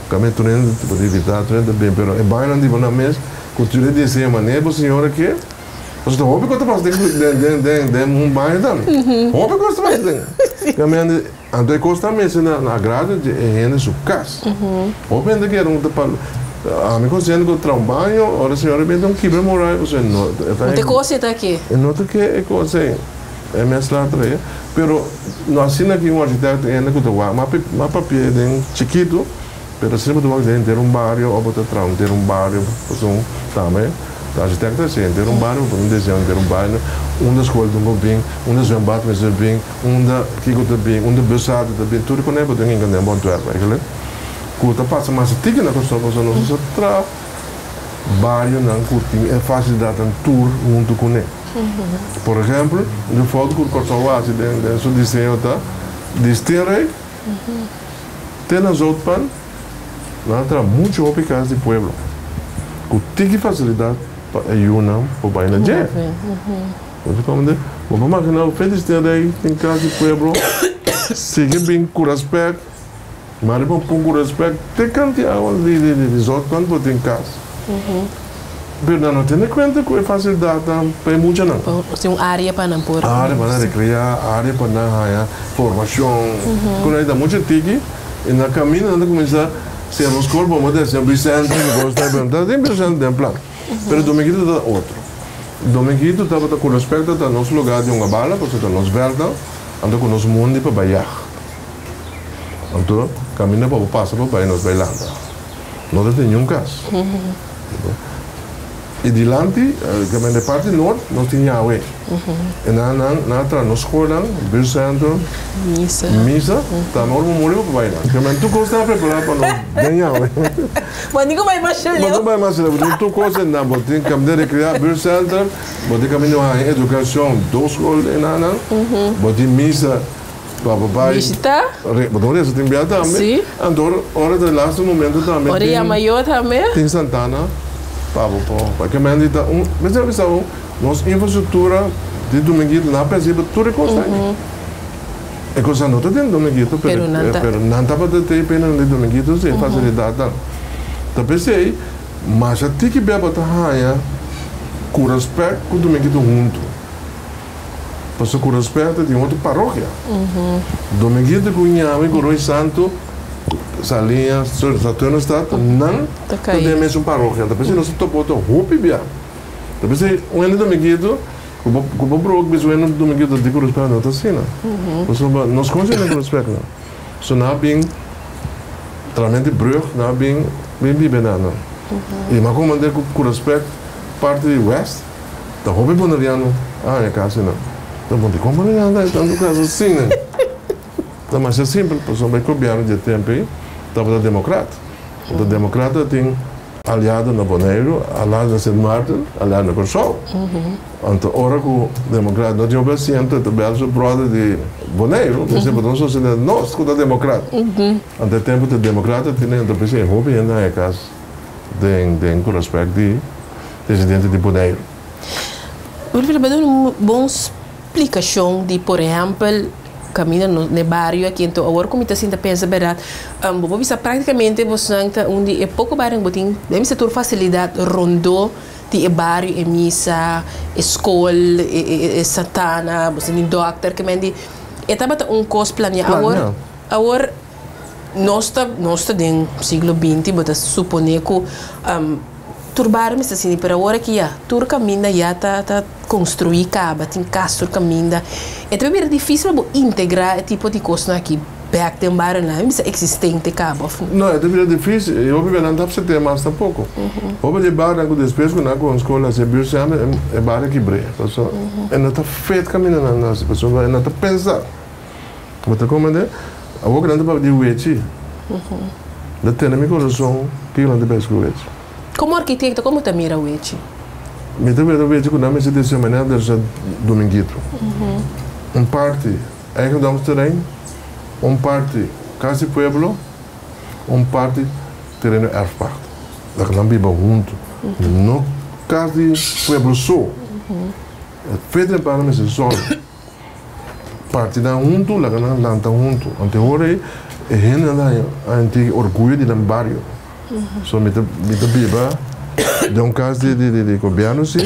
Kaminda tur hende ta por evitá, tur hende ta bin, pero e bañonan di bo nan mes ku tur e diseño manera bo señora ke, pasobra ta hopi kos ta pasa den den den den un baño tambe. Hopi kos ta pasa den. Kaminda anto e kos ta mester na agrado di e hende su kas. Hopi hende kere un ta pa ami konsiente ku traha un baño ora señora bin ta un kibra moral pasobra e no e ta No ta e kos e ta ke. E no ta ke e kos ei e mes la trae pero no asina ki un arkitekto hende ku ta wak mas papia den chikitu pero asina bo ta wak den henter un bario òf bo ta traha henter un bario pasobra tambe ta arkitekto a hasi henter un bario bo por un deseño henter un bario unda skol tin ku bin unda zwembad mester bin Unda kiko ta bin, unda bushalte ta bin, tur konei bo tin hinka den bo ontwerp eigenlijk. Ku ta pasa mas tiki na Kòrsou pasobra nos a traha barionan ku tin e fasilidatnan tur huntu kuné. Por ehèmpel, un fout ku Kòrsou a hasi den den su diseño ta di Steenrijk te na Zoutpan nan a traha muchu hopi kas di pueblo ku tiki fasilidat pa e yunan por bai na dje. Bo ta komprende? Bo por magina bo fe di Steenrijk tin kas di pueblo sigui bin ku rèspèt, mari bo pun ku rèspèt te kanti awa di di Zoutpan bo tin kas. Pero nan no tene kuenta ku e fasilidatnan pa e muchanan. Tin un área pa nan por. Área pa nan rekreá, área pa nan haña formashon. Ku nan ta mucha tiki i na kaminda nan ta kuminsá sera un skol bo mester hasi Vicente, mi kos ta tin Vicente den plan. Pero Dominguito ta otro. Dominguito tabata ku respecto ta nos lugar di hunga bala pasobra ta nos vèldnan, anto ku nos mondi pa bai yag. Anto kaminda pa bo pasa pa bai nos bai landa. No ta tin niun kas. I dilanti, kaminda e parti nort, nos tin Yahweh. E nan nan nan a traha nos skolnan, buurtcentrum, Misa. misa, tambe ora bo muri bo por bai nan. Kaminda tur kos ta prepará pa nos den Yahweh. Bo ni ku bai masha leu. Bo no bai masha leu. Bo tin tur kos einan. Bo tin kaminda rekreá, buurtcentrum, bo tin kaminda haña edukashon, dos skol einan. Bo tin misa pa bo bai. Bishitá. Bo ta resa tin bia tambe. Si. Anto ora ta e lastu momento tambe. Ora yama yo tambe. Tin Santana pa bo por. Paske men di ta un, mester a bisa bo, nos infrastruktura di Dominguito nan a pensa riba tur e kos ei. E kosnan no ta den Dominguito pero pero nan tabata te pena di Dominguito si e fasilidatnan. Ta p'esei masha tiki bia bo ta haña ku rèspèt ku Dominguito huntu. Paso ku respèt tin otro parokia. Dominguito ku Ñami ku Roy Santo, Saliña, Saturnusstad, nan ta den mesun parokia. Ta p'esei nos ta topa otro hopi bia. Ta p'esei un hende Dominguito ku bo ku bo broer bisa un hende Dominguito di ku respèt no ta asina. Pasobra nos konosi hende ku respèt nan. So nan a bin tramente brug nan a bin bin biba nan nan. I mi a komand'é ku ku respèt parti di west. Ta hopi boneriano a haña kas einan. Ta bon dikon boneriano ta haña tantu kas asina? Ta masha simpel, pasobra e gobièrnu di e tempu ei tabata demokrat. Anto demokrat tabatin aliado na Boneiru, aliado na Sint Maarten, aliado na Kòrsou. Anto ora ku demokrat no tin hopi asiento e ta bèl su bròder di Boneiru, mester bo ta un sosiedat nos ku ta demokrat. Anto e tempu ta demokrat a tene, anto p'esei hopi hende a haña kas den ku rèspèkt di. Presidente di Boneiru. Wilfrido, bo duna un bon splikashon di por ehèmpel kaminda nos na e bario aki. Anto awor ku mi ta sinta pensa bèrdat, bo por bisa praktikamente bosnan ta un di e poko bario ku bo tin den bisa tur fasilidat rondó di e bario, e misa, e skol, e santana, bo tin dòkter, ke men di e tabata un kos planiá. Awor awor nos ta nos ta den siglo binti, bo ta suponé ku. Tur bario mester sinti, pero awor aki ya tur kaminda ya ta ta konstruí kaba, tin kas tur kaminda. E ta bira difísil pa bo integrá e tipo di kosnan aki bèk den barionan. Mi bisa eksistente kaba òf no? No, e ta bira difísil i hopi bia nan ta apsept'é mas tampoko. Hopi di e barionan ku despues ku nan a kohe skol hasi e buurtcentrum, e bario a kibr'é. Pasobra e no ta fet kaminda nan hasi, pasobra e no ta pensa. Bo ta komprendé? Awor ku nan ta papia di wechi, ta tene mi kurason kiko nan ta pensa ku wechi. Komo arkitekto, komo ta mira wechi? Mi ta mira wechi ku nan mester desea manera di Dominguito. Un parti eigendomsterrein, un parti kas di pueblo, un parti tereno erfpacht. Laga nan biba huntu. No kas di pueblo so. E feto den plano mester sòru. Parti nan huntu, laga nan lanta huntu. Anto e ora ei e hendenan ta haña anti orguyo di nan bario. So mi ta mi ta biba den un kas di di di gobièrnu si,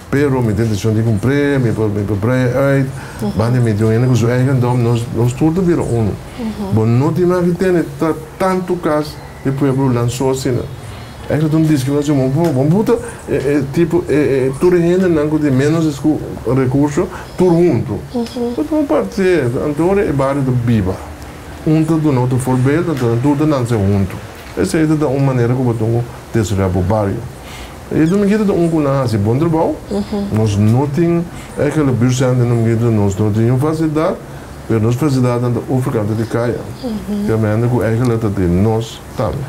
pero mi tin intenshon di kumpr'é, mi por mi por brei uit. Banda mi tin un hende ku su eigendom, nos nos tur ta bira unu. Bo no tin mag di tene ta tantu kas di pueblo lansó asina. Eigenlijk ta un discriminacion bon bon puta e e tipo e e tur e hendenan ku tin menos recurso tur hunto. Ta tuma parti anto ora e bario ta biba un ta duna otro voorbeeld anto nan tur ta nanse hunto. Esei ta ta un manera ku bo tin ku desaroya bo bario. E Dominguito ta un ku nan hasi bon trabou. Nos no tin eigenlijk buurtcentrum den Dominguito nos no tin un facilidad pero nos facilidadnan ta overkant di kaya. Kende ku eigenlijk ta di nos tambe.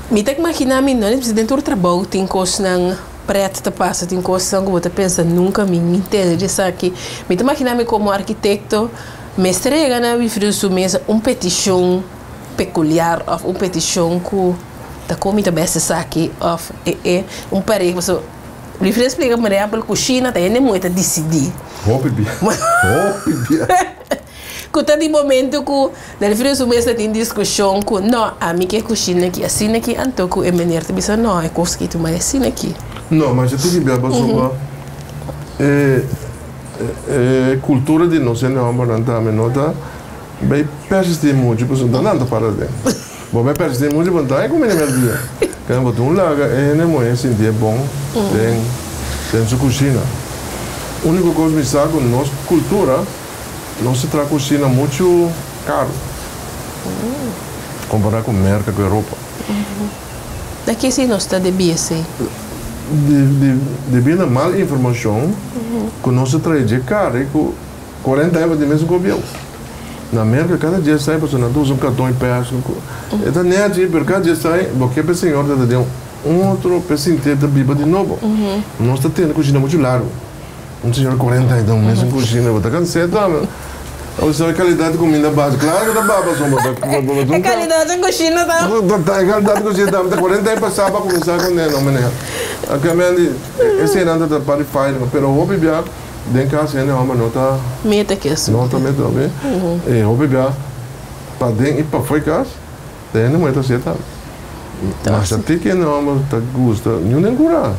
Mi ta imaginá mi no den tur trabou tin kosnan pret ta pasa, tin kosnan ku bo ta pensa nunka mi mi tende di esaki. Mi ta imaginá mi komo arkitekto mester a yega na Wilfrido su mesa un petishon pekuliar òf un petishon ku ta kon mi ta best esaki òf e e un pareha pasobra Wilfrido a splika por ehèmpel kushina ta hende muhé ta disidí. Hopi bia, hopi bia. Ku ta di momento ku Delfino su mes ta tin diskushon ku no, ami ke kushina aki asina aki, anto ku e meneer ta bisa no, e kos aki tuma asina aki. No, ma si tin bia pasobra e e kultura di nos hende hòmbernan tambe no ta bai persistí muchu pasobra nan ta para den. Bo bai persistí muchu bo no ta haña kuminda mèrdia. Kende bo tin un laga e hende muhé sintié bon den den su kushina. Úniko kos mi sa ku nos kultura. Nos ta traha kushina muchu karu kompará ku Merka ku Europa. Na ke si nos ta debí esei? Debí na mal informashon ku nos ta trae dje kar i ku 40 aña pa tin mesun kobieu. Na Merka kada dje sai pasobra nan ta usa un karton i pèrs. E ta nèchi pero kada dje sai bo ke pa e señor ta ta den un otro pa e sintié ta biba di nobo. Nos ta tene kushina muchu largu. Un señor 40 y dos mes en cushina, bo ta cansé tambe. Bo sabe calidad di cuminda basa. Claro cu ta baba pasobra bo ta bo ta E calidad di cushina ta. Ta e calidad di cushina ta. Ta 40 aña pasá pa cuminsa cu ne, no meneer. Aki a mendi eseinan ta ta parti faya, pero hopi bia den cas hende homber no ta. Mete cu esun. No ta mete oke. E hopi bia paden y pafó e cas ta hende muher ta hacié tambe. Masha tiki hende homber ta gusta, niun den cura.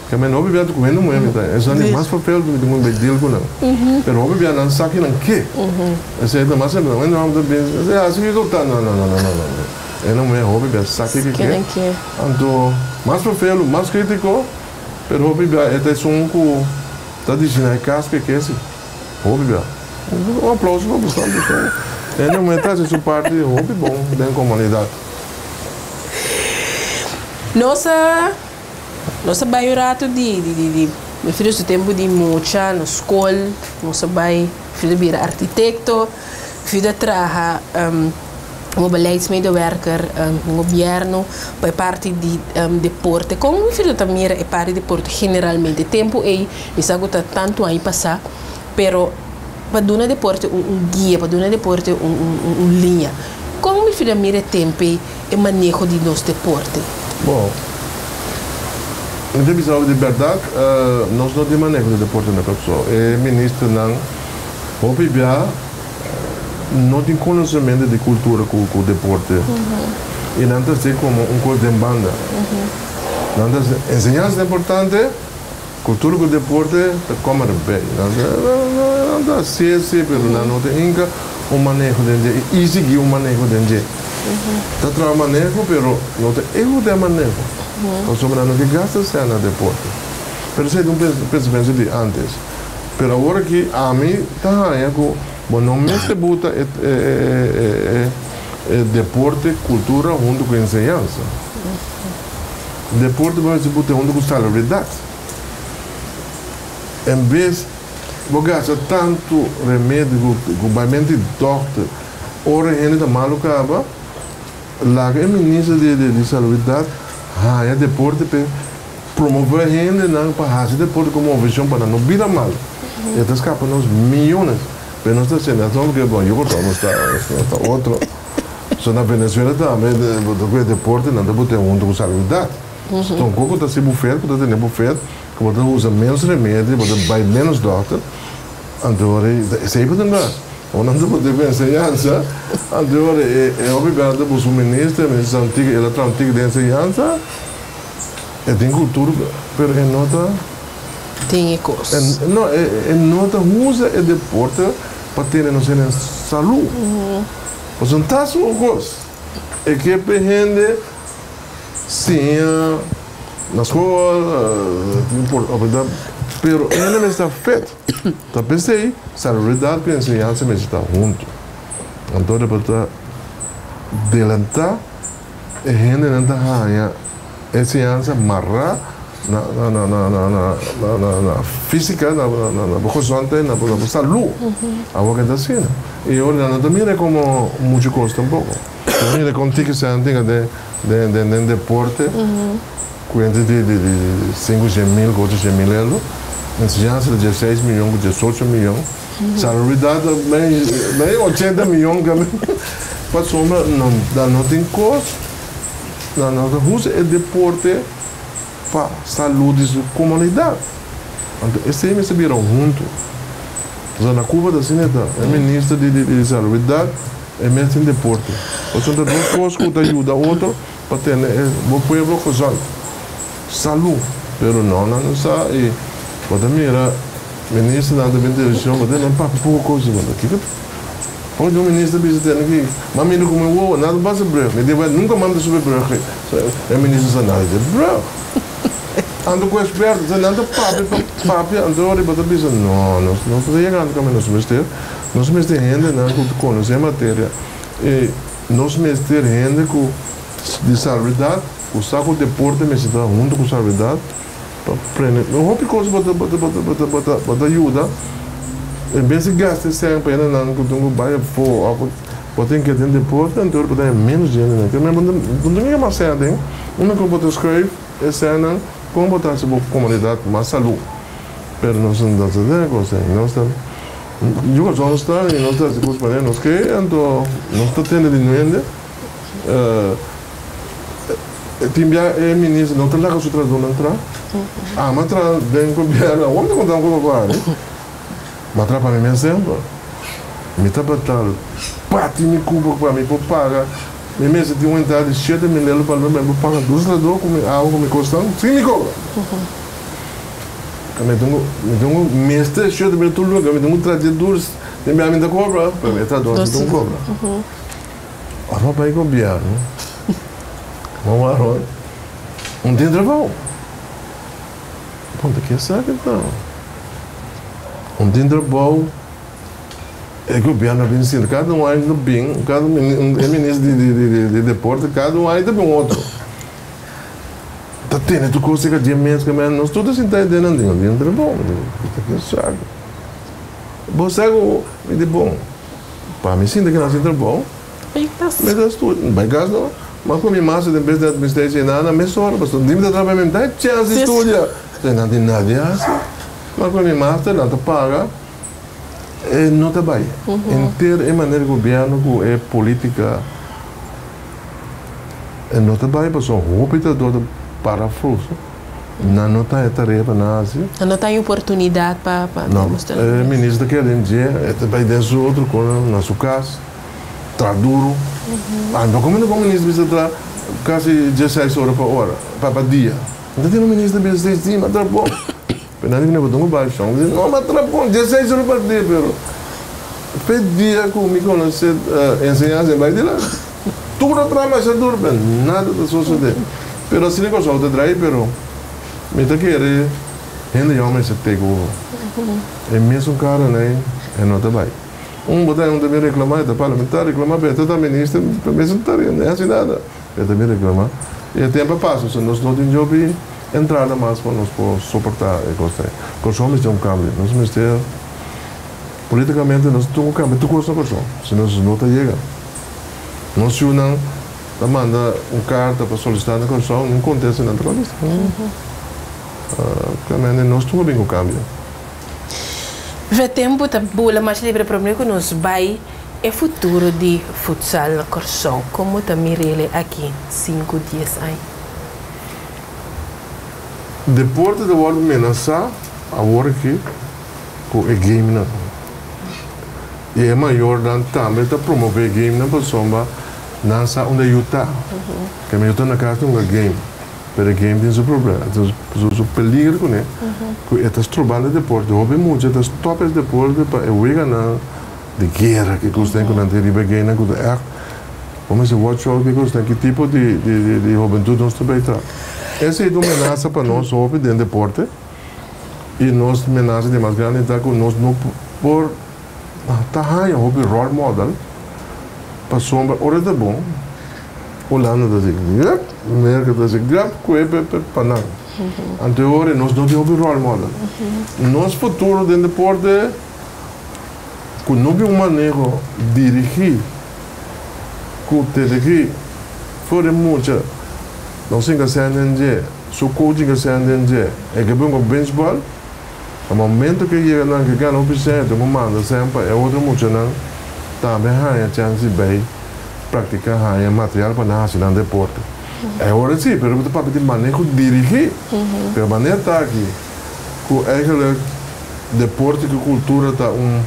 Ke men hopi bia ku hende muhé mi ta esnan di mas papel ku mi tin ku bai deal ku nan. Pero hopi bia nan sa kinan ke. Esei ta mas simpel. Hende hòmber ta bisa esei hasi kiko ta no no no no no no. Hende muhé hopi bia sa kiko ke. Anto mas papel mas kritiko pero hopi bia e ta esun ku ta disi na e kas ke ke si. Hopi bia. Un aplauso pa boso pasobra hende muhé ta hasi su parti hopi bon den komunidat. Nos a Nos a bai un ratu di di di di mi frio su tempu di mucha na skol nos a bai mi frio ta bira arkitekto mi frio ta traha komo beleidsmedewerker den gobièrnu pa e parti di deporte. Kon mi frio ta mira e parti di deporte generalmente? Tempu ei mi sa ku ta tantu aña pasá pero pa duna deporte un un guia pa duna deporte un un un liña kon mi frio ta mira e tempu ei e maneho di nos deporte? Bo, mi ta bisa bo di bèrdat, nos no tin maneho di deporte na Kòrsou. E ministernan hopi bia no tin konosementu di kultura ku deporte i nan ta hasi komo un kos den banda. Nan ta hasi enseñansa ta importante, kultura ku deporte ta kòm erbij. Nan ta hasié si, pero nan no ta hinka un maneho den dje i sigui un maneho den dje. Ta traha maneho pero no ta ehuta e maneho pasobra nan no ke gasta sèn na deporte. Pero esei ta un pensamentu di antes. Pero awor aki ami ta haña ku bo no mester buta e deporte, kultura huntu ku enseñansa. Deporte bo mester buta huntu ku salubridat. En bes bo gasta tantu remedi ku bai menti dòkter. Ora hende ta malu kaba, laga e minister di salubridat haña deporte p'e promove hendenan pa hasi deporte ku moveshon pa nan no bira malu. E ta skapa nos miyones. Pero nos ta hasiendo ason porque bon, yo Kòrsou nos ta nos ta otro. So na Venezuela tambe bo ta ku e deporte nan ta bot'é huntu ku salubridat. Stonko ku ta hasi bufet, ku ta tene bufet, ku bo ta usa ménos remedi, bo ta bai ménos dòkter. Anto ora esei por tembra. Ora nan ta por debe enseñansa, anto ora e hopi bia ta busca un minister, minister Santiago, el a traha un tiki den enseñansa, e tin cultura, pero e no ta. Tin e cos. No, e no ta usa e deporte pa tene nos hende salú. Pasobra no ta su cos. E ke p'e hende siña na skol, pero hende mester ta fit. Ta p'esei salubridat ku enseñansa mester ta huntu. Anto riba ta delantá e hendenan ta haña enseñansa mará na na físika, na bo gezondheid, na bo salú. Awor ke ta asina. I ora nan no ta mira komo muchu kos tampoko. Nan ta mira kon tiki sèn tin den deporte ku hende di 500 mil ku 800 mil euro. Enseñansa ta 16 miyon ku 18 miyon. Salubridat ta mei 80 miyon pasobra nan no tin kos, nan no ta usa e deporte pa salud di su komunidat. Anto esei mester bira huntu. Pasobra na Cuba ta asina ta, e minister di salubridat e mes tin deporte. Pasobra ta dos kos ku ta yuda otro pa tene e bo pueblo gezond, salú. Pero no nan no sa i bo ta mira ministernan ta bin television bo ta nan papia poko kos di bo. Kiko por un minister bisa tene ki m'a mira ku mi wowo nada pasa brug. Mi di bo nunka mas mi ta subi brug e minister sa nada di brug. Anto ku eksperto sa nan ta papia pa papia anto ora bo ta bisa no nos no ta yegando kaminda nos mester. Nos mester hendenan ku konosé e materia i nos mester hende ku di salubridad ku sa ku deporte mester ta huntu ku salubridad pa prende hopi kos bo ta bo ta bo ta bo ta bo ta yuda en bes di gasta e sèn pa hendenan ku tin ku bai afó òf bo tin ke den deporte anto bo ta haña ménos di hendenan ke men bo no tin ke mas sèn aden unda ku bo ta skruif e sènnan kon bo ta hasi bo komunidat mas salú pero nos no ta den e kos ei nos ta yu kòrsou nos ta i nos ta hasi kos manera nos ke anto nos ta tende di nuende. Tin bia e minister no ta laga su trahadornan traha. Ami a traha den gobierno, awor mi ta konta un kos ku ami. Mi a traha pa mi mes semper. Mi tabata bati mi kuba pa mi por paga. Mi mester tin un entrada di 7000 euro pa luna pa mi por paga dos trahador ku mi awa ku mi kosnan sin mi kobra. Mi tin mi tin ku mester shirt mi tur luga mi tin ku traha dur den bia mi ta kobra pero mi ta dos mi tin ku kobra. Ora bai gobièrnu bo wak un tin trabou. Bon ta ke sa ke ta un tin trabou e gobièrnu a bin sinta kada un aña ta bin kada e minister di deporte kada un aña ta bin otro. Ta tene tur kos cerca dje mes ke men nos tur ta sinta e den nan den den trabou mi di ta ke sa bo sa ku mi di bon pa mi sinta ke nan sin trabou Bai kas. Mi ta studia bai kas no ma ku mi master den business administration nan na mes ora pasobra di mi ta traha mi ta chance di studia te nan tin nada di hasi ma ku mi master nan ta paga e no ta bai henter e manera gobierno ku e politica. E no ta bai pasobra hopi ta dor ta para fruso. Nan no ta e tarea pa nan hasi. Nan no ta hay oportunidad pa pa demostra. No, e minister ta keda den dje, e ta bai den su otro kos na su kas, traha duru. Anto komo no minister bisa traha kasi dieseis ora pa ora, pa pa dia. No ta tin un minister bisa seis dia, ma traha bon. Pero nan di ku bo bai shon. No, ma traha bon dieseis ora pa dia, pero fe dia ku mi konosé enseñansa e bai dilanti. Tur a traha masha duro pero nada ta sosode. Pero asina Kòrsou ta drai pero mi ta kere hende yòn mester take over. E mesun karanan ei e no ta bai. Un bo ta un ta bin reklamá e ta parlamentario reklamá pero e ta ta minister ta mesun tarea no e hasi nada. E ta bin reklamá i e tempu a pasa so nos no tin djobi entrada mas pa nos por soportá e kos ei. Kòrsou mester un kambio. Nos mester politikamente nos tin ku kambia tur kos na Kòrsou si nos no ta yega. Nos yunan ta manda un karta pa solisitá na Kòrsou, no kontesta nan ta kontestá. Realmente nos tur a bin ku kambio. Ve tempu ta bula mas libre promé ku nos bai e futuro di futsal na Kòrsou komo ta mir'el aki sinku dies aña? Deporte ta wòrdu menasá awor aki ku e gamenan. I e mayornan tambe ta promové gamenan pasobra nan sa unda yu ta. Ke mi yu ta na kas ta hunga game, pero e game tin su problema, su peligro kuné, ku e ta strobando e deporte. Hopi mucha ta stòp es deporte pa e weganan di guera ke kos den ku nan tin riba e gamenan ku ta ègt bo mester watch out ke kos den ki tipo di di hobentut nos ta bay tra. Esei ta un menasa pa nos hopi den deporte i nos menasa di mas grandi ta ku nos no por Ta haña hopi role model pasobra ora ta bon Hulanda ta si grap, Merka ta si grap ku e pa nan. Anto e ora nos no tin hopi role model. Nos futuro den deporte ku no bin un maneho dirigí ku tene ki for e mucha nos tin ka sende den dje, su coaching ka sende den dje, e ke bin ku benchbal. Na momento ku e yega nan ke gana hopi sèn, e ku manda sèn pa e otro muchanan tambe haña chèns di bai praktiká, haña material pa nan hasi nan deporte. E ora sí, pero bo ta papia di maneho dirigí. Pero manera ta aki ku eigenlijk deporte ku kultura ta un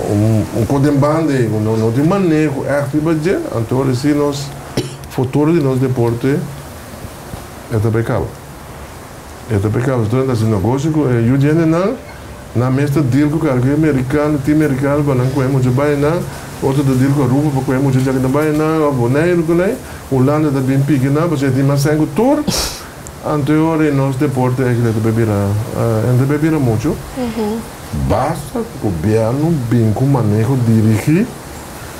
un kos den banda ei ku no tin maneho ègt riba dje, anto ora sí nos futuro di nos deporte e ta bai kaba. E ta pecado pasobra nan ta haci negocio cu e yu di hendenan, nan mes ta deal cu cargo mericano, team mericano pa nan coge mucha bay nan, otro ta deal cu Aruba pa coge mucha djaki ta bay nan, of Boneiru cu nan, Hulanda ta bin piki nan pasobra e tin mas sèn cu tur, anto e ora e nos deporte eigenlijk ta bay bira, e ta bay bira mucho, basta cu gobierno bin cu maneho dirigi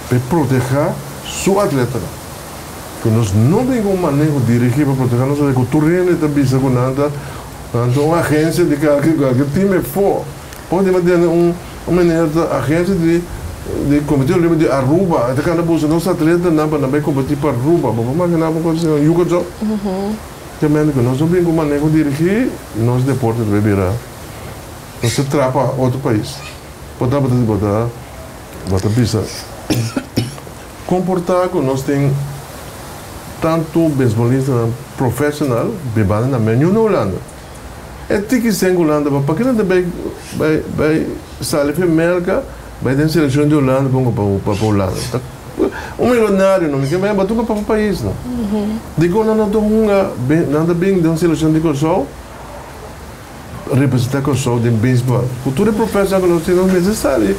pa e proteha su atletanan. Ku nos no tin un maneho dirigí pa protehá nos ku tur hende ta bisa ku nan ta nan ta un agensia di kalke kalke tim e fo. Por di manera un un meneer ta agensia di di Komité Olímpiko di Aruba e ta kanda buska nos atletanan pa nan bai kompetí pa Aruba. Bo por imaginá bo kos asina? Yuka djo. Te mende ku nos no bin ku maneho dirigí nos deporte ta bai bira nos ta trapa otro pais. Bo tabata bo ta bo ta bisa. Komportá ku nos tin tantu beisbolistanan profeshonal bibando na menu na Hulanda. E tiki sen ku Hulanda pa pakina ta bai bai bai sali fi Merka bai den selekshon di Hulanda ponga pa pa Hulanda. Ta un milionario no mi ke bai batuka pa pais no. Dikon nan no ta hunga nan ta bin den selekshon di Kòrsou? representá Kòrsou den beisbòl. Ku tur e profeshonal ku nos tin nos mester sali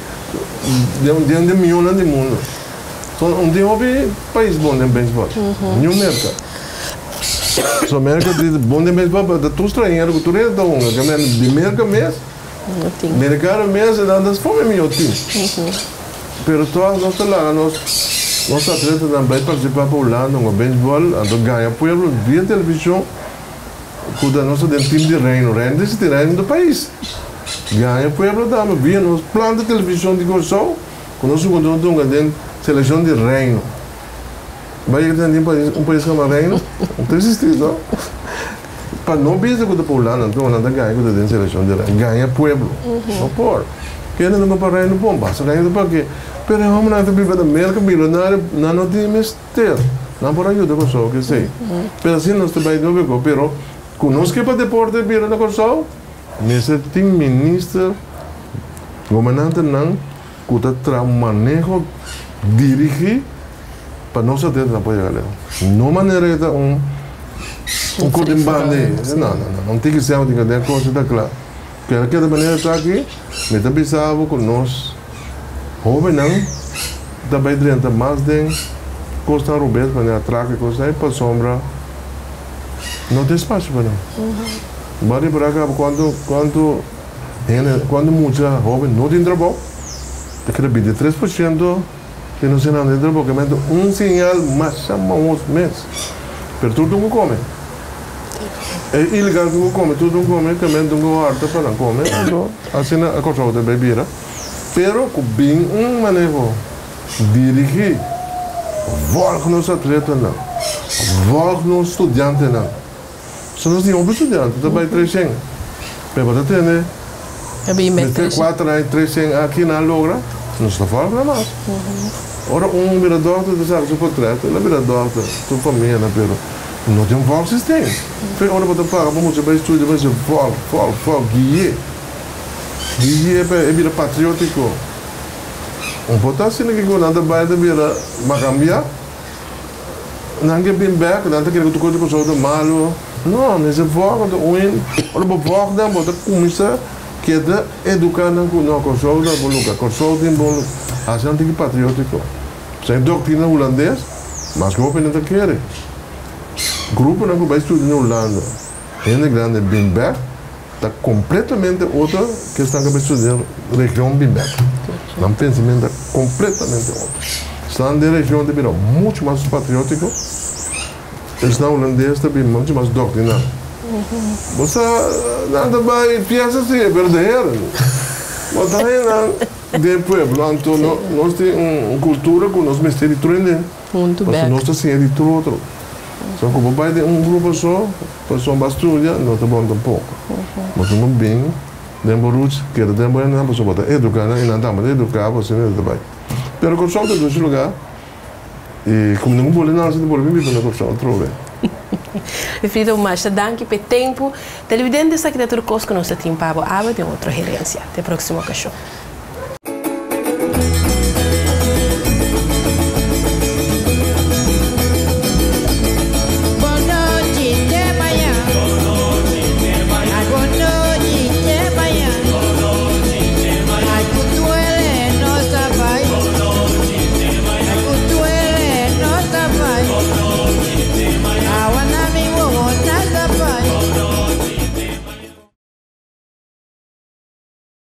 den den den mihónan di mundu. So un tin hopi pais bon den beisbòl, niun Merka. So Merka tin bon den beisbòl pero ta tur stranhero ku tur hende ta hunga. Ke men di Merka mes, merikano mes nan ta forma e mihó tim. Pero tòg nos ta laga nos nos atletanan bai partisipá pa Hulanda hunga beisbòl anto gaña pueblo via televishon. Ku ta nos ta den tim di Reino. Reino ta existi, Reino ta pais. Gaña pueblo tambe via nos plan di televishon di Kòrsou ku nos hunga nos dunga den selekshon di Reino. Bai yega tin un pais kama Reino? No ta existi no. Pa no bisa ku ta pa Hulanda anto nan ta gaña ku ta den selekshon di Reino. Gaña pueblo. No por. Kende dunga pa Reino bon basta Reino ta pa ke. Pero e hombernan ta biba na Merka milonario nan no tin mester. Ter, nan por a yuda Kòrsou ke esei. Pero asina nos ta bai dobe ko. Pero ku nos ke pa deporte bira na Kòrsou, mester tin minister, gobernantenan ku ta traha un maneho dirigí pa nos atletenan por yega leu. No manera ke ta un un kos den banda ei. No, no, no. Un tiki sèm tin ku den kos ta kla. Pero keda manera ta aki, mi ta bisa bo ku nos hóbennan ta bai drenta mas den kosnan robes manera atrako i kosnan ei pasobra no tin espasio pa nan. Bo a repará kaba kuantu kuantu hende kuantu mucha hóben no tin trabou? Ta keda 23% di nos hendenan no tin trabou, ke mester un señal masha mahos mes. Pero tur tin ku kome. E ilegal tin ku kome, tur tin ku kome, ke mester tin ku hòrta pa nan kome, anto asina e Kòrsou ta bai bira. Pero ku bin un maneho dirigí, vòlg nos atletanan, vòlg nos studiantenan. So nos tin hopi studiante ta bai 300, pero bo ta tende despues kuater aña 300 aki nan a logra, nos ta vòlg nan mas. Ora un bira dòkter ta saka su potrèt, el a bira dòkter, tur famianan, pero no tin un vòlgsysteem. Fe ora bo ta paga pa mucha bai studia, bo mester vòlg, vòlg, vòlg, gui'é. Gui'é pa e bira patriótiko. Un por ta asina ki ku nan ta bai ta bira makambiá. Nan ke bin bèk, nan ta kere ku tur kos di Kòrsou ta malu. No, mester vòg anto un ora bo vòg nan bo ta kuminsá keda eduká nan ku no, Kòrsou ta bon lugá, Kòrsou tin bon lugá. Hasi nan tiki patriótiko. Pasobra e doktrina hulandes, mas ku hopi nan ta kere. Gruponan ku bai studia na Hulanda, hende grandi bin bèk, ta completamente otro ke esnan ke bai studia region bin bek. Nan pensamiento ta completamente otro. Esnan den region ta bira mucho mas patriotico, esnan hulandes ta bira mucho mas doctrina. Bo sa nan ta bai fiesta si e berdeheren. Bo ta haña nan den pueblo anto nos tin un cultura ku nos mester di tur hende. Huntu Pasobra bek. nos ta siña di tur otro. So ku bo bai den un grupo so, pasobra bo a studia, no ta bon tampoko. Bo ta no bin den bo roots, keda den bo hendenan pasobra bo ta eduká nan i nan tambe ta eduká bo, asina ta bai. Pero Kòrsou ta dushi lugá i komo ningun bole nase ta bole bin biba na Kòrsou atrobe. Wilfrido, masha danki pa e tempu. Televidente, esaki ta tur kos ku nos ta tin pa bo awe den otro herensia. Te próksimo okashon.